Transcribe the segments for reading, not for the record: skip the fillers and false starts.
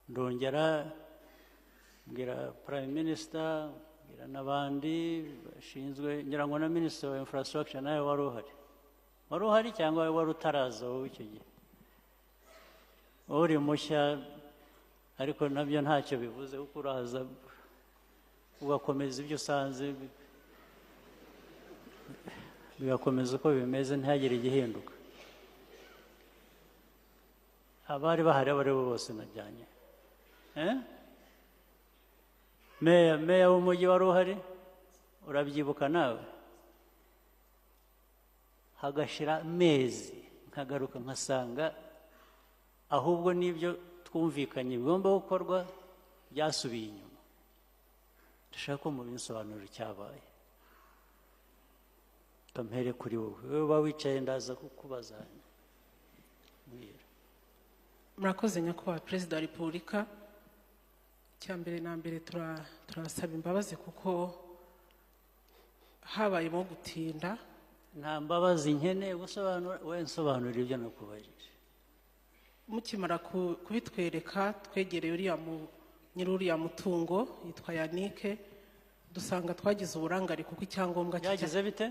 Ndongera mbwira Prime Minister, mbwira n'abandi bashinzwe, ngira ngo na Minister wa Infrastructure nawe wari uhari. Wari uhari cyangwa wari utaraza wowe icyo gihe? Uri mushya, ariko nabyo ntacyo bivuze, kuko uraza ugakomeza ibyo usanze, bigakomeza uko bimeze, ntihagire igihinduka. Abari bahari abo ari bo bose najyanye. Meya w'umujyi wari uhari, urabyibuka nawe? Hagashira amezi nkagaruka nkasanga ahubwo n'ibyo twumvikanye bigomba gukorwa byasubiye inyuma. Ndashaka ko mubinsobanurira icyabaye. Kampere kuri wowe, wowe uba wicaye ndaza kukubaza. Mbwira. Murakoze, Nyakubahwa Perezida wa Repubulika. Icya mbere na mbere, turasaba imbabazi kuko habayemo gutinda. Nta mbabazi nkeneye gusobanura, we nsobanurira ibyo nakubajije. Mukimara kubitwereka, twegereye uriya nyiri uriya mutungo yitwa Yannick, dusanga twagize uburangare kuko icyangombwa cye Byagize bite?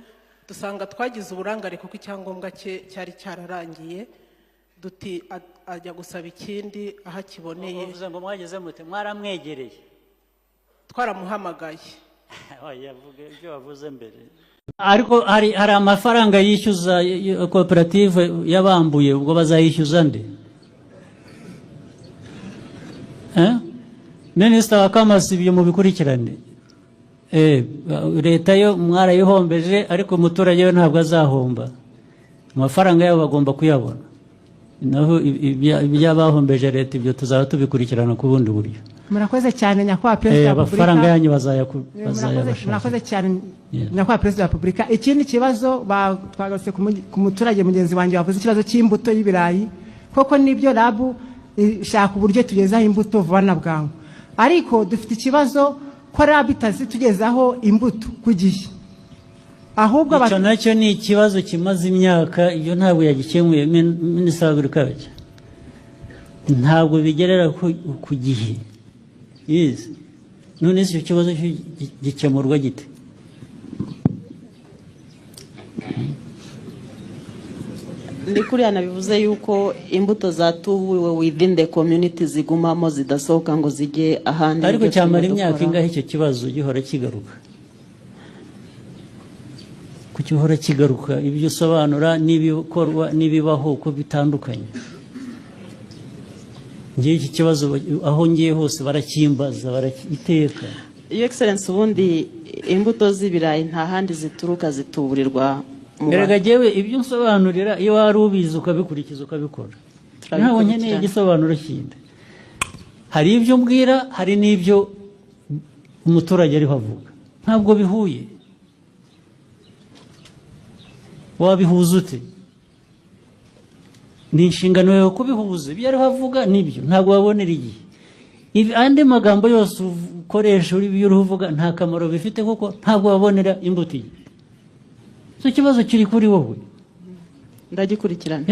Dusanga twagize uburangare kuko icyangombwa cye cyari cyararangiye, duti ajya gusaba ikindi aho akiboneye. Uvuze ngo mwagize mute? Mwaramwegereye? Twaramuhamagaye. Oya, vuga ibyo wavuze mbere. Ariko hari amafaranga yishyuza koperative yabambuye, ubwo bazayishyuza nde? Eh? Minisita wa Commerce, ibyo mubikurikirane. Leta yo mwarayihombeje, ariko umuturage we ntabwo azahomba. Amafaranga yabo bagomba kuyabona. Naho iby'abahombeje leta, ibyo tuzaba tubikurikirana ku bundi buryo. Murakoze cyane, Nyakubahwa Perezida wa Repubulika. Amafaranga yanyu bazayabashakira. Murakoze cyane, Nyakubahwa Perezida wa Repubulika. Ikindi kibazo, twagarutse ku muturage mugenzi wanjye wavuze ikibazo cy'imbuto y'ibirayi. Koko nibyo, RAB ishaka uburyo tugezaho imbuto vuba na bwangu, ariko dufite ikibazo ko RAB itazitugezaho imbuto ku gihe, ahubwo Icyo nacyo ni ikibazo kimaze imyaka. Ibyo ntabwo yagikemuye Minisitiri wa Agriculture, ntabwo bigerera ku gihe. Yes. None se icyo kibazo cyo gikemurwa gite? Ni kuriya nabivuze yuko imbuto zatubuwe within the community zigumamo, zidasohoka ngo zijye ahandi. Ariko Nibyo cyamara turimo imyaka dukora. ingahe icyo kibazo gihora kigaruka? Kuki uhora kigaruka, ibyo usobanura n'ibikorwa n'ibibaho uko bitandukanye? Ngiye iki kibazo, aho ngiye hose barakimbaza, iteka. Your Excellency, ubundi imbuto z'ibirayi nta handi zituruka, zituburirwa mu Erega jyewe ibyo unsobanurira, iyo wari ubizi ukabikurikiza, ukabikora, ntabwo nkeneye igisobanuro kindi. Hari ibyo mbwira, hari n'ibyo umuturage ariho avuga, ntabwo bihuye. Wabihuza ute? Ni inshingano yawe kubihuza. Ibyo ariho avuga nibyo, ntabwo wabonera igihe. Andi magambo yose ukoresha uri ibyo uriho uvuga nta kamaro bifite, kuko ntabwo wabonera imbuto igihe. Icyo kibazo kiri kuri wowe. Ndagikurikirana.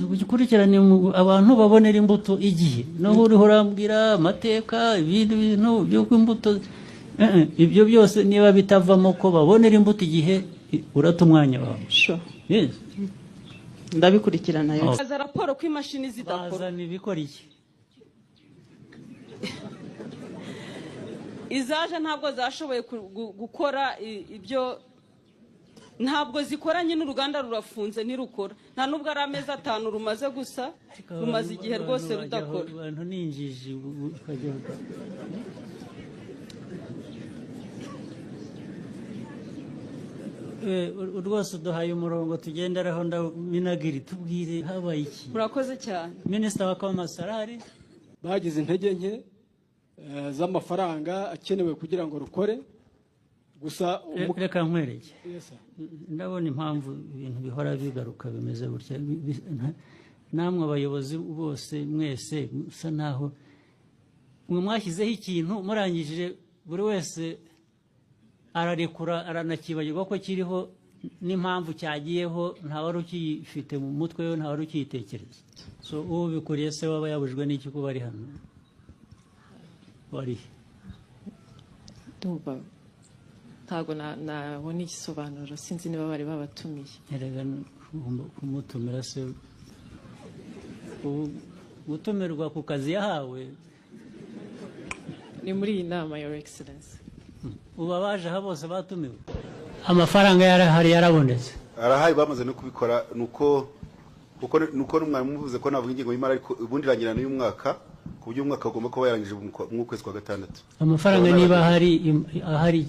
Ugikurikirane, abantu babonera imbuto igihe. Naho uriho urambwira amateka, ibindi bintu by'uko imbuto, ibyo byose niba bitavamo ko babonera imbuto igihe, urata umwanya wawe. Sure. Yes. Ndabikurikirana, Your Oh. Baza raporo ko imashini zidakora. Bazana ibikora iki? Izaje ntabwo zashoboye gukora ibyo, ntabwo zikora nyine. Uruganda rurafunze, ntirukora. Nta nubwo ari amezi 5 rumaze gusa, rumaze igihe rwose Abantu bajya aho- rudakora. Abantu ni injiji, rwose uduhaye umurongo tugenderaho. Minagri, tubwire habaye iki. Murakoze cyane. Minisita wa Commerce arahari? Bagize intege nke z'amafaranga akenewe kugira ngo rukore gusa. Reka nkwereke. Yes, sir. Ndabona impamvu ibintu bihora bigaruka bimeze gutya. Namwe abayobozi bose mwese musa naho mwe mwashyizeho ikintu, murangije buri wese ararekura, aranakibagirwa ko kiriho n'impamvu cyagiyeho. Nta wari ukiyifite mu mutwe we, nta wari ukiyitekereza. So ubikuriye se waba yabujwe n'iki kuba ari hano? Wari he? Ndumva ntabwo nabona igisobanuro, sinzi niba bari babatumiye. Erega ugomba kumutumira se. Ubu gutumirwa ku kazi yahawe. Ni muri iyi nama, Your Excellence. Ubu abaje aha bose batumiwe, amafaranga yarahari, yarabonetse. Arahari, bamaze no kubikora. Nuko kuko nuko mwari muvuze ko navuga ingengo y'imari, ariko ubundi irangira n'uyu mwaka, ku buryo umwaka ugomba kuba yarangije mu kwezi kwa gatandatu. Amafaranga niba ahari, ahari,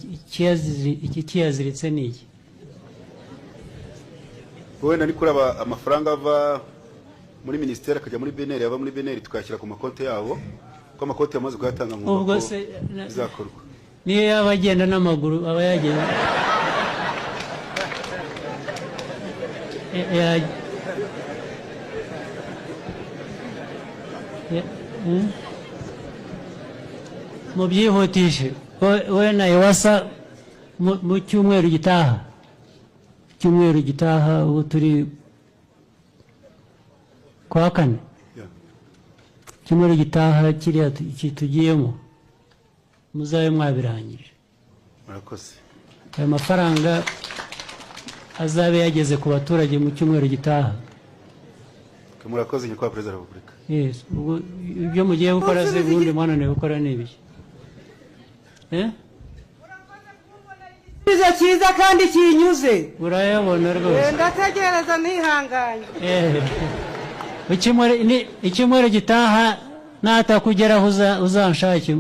iki kiyaziritse ni iki? Wenda ni kuri aba amafaranga ava muri minisiteri akajya muri BNR, ava muri BNR tukayashyira ku makonti yabo, ko amakonti yamaze kuyatanga, nkumva Ubwo ko se bizakorwa. Niyo yaba agenda n'amaguru, aba yagenda. Mubyihutishe. We na EWSA mu cyumweru gitaha, cyumweru gitaha, ubu turi kwa kane. Cyumweru gitaha kiriya iki tugiyemo, muzabe mwabirangije. Murakoze. Ayo mafaranga azabe yageze ku baturage mu cyumweru gitaha. Murakoze, Nyakubahwa Perezida wa Repubulika. Yes, ubwo ibyo mugiye gukora se ubundi mwananiwe gukora ni ibiki? Eh? Igisubizo cyiza kandi kinyuze. Urayabona rwose. Ndategereza ntihanganye. Icyumweru gitaha natakugeraho uzanshake.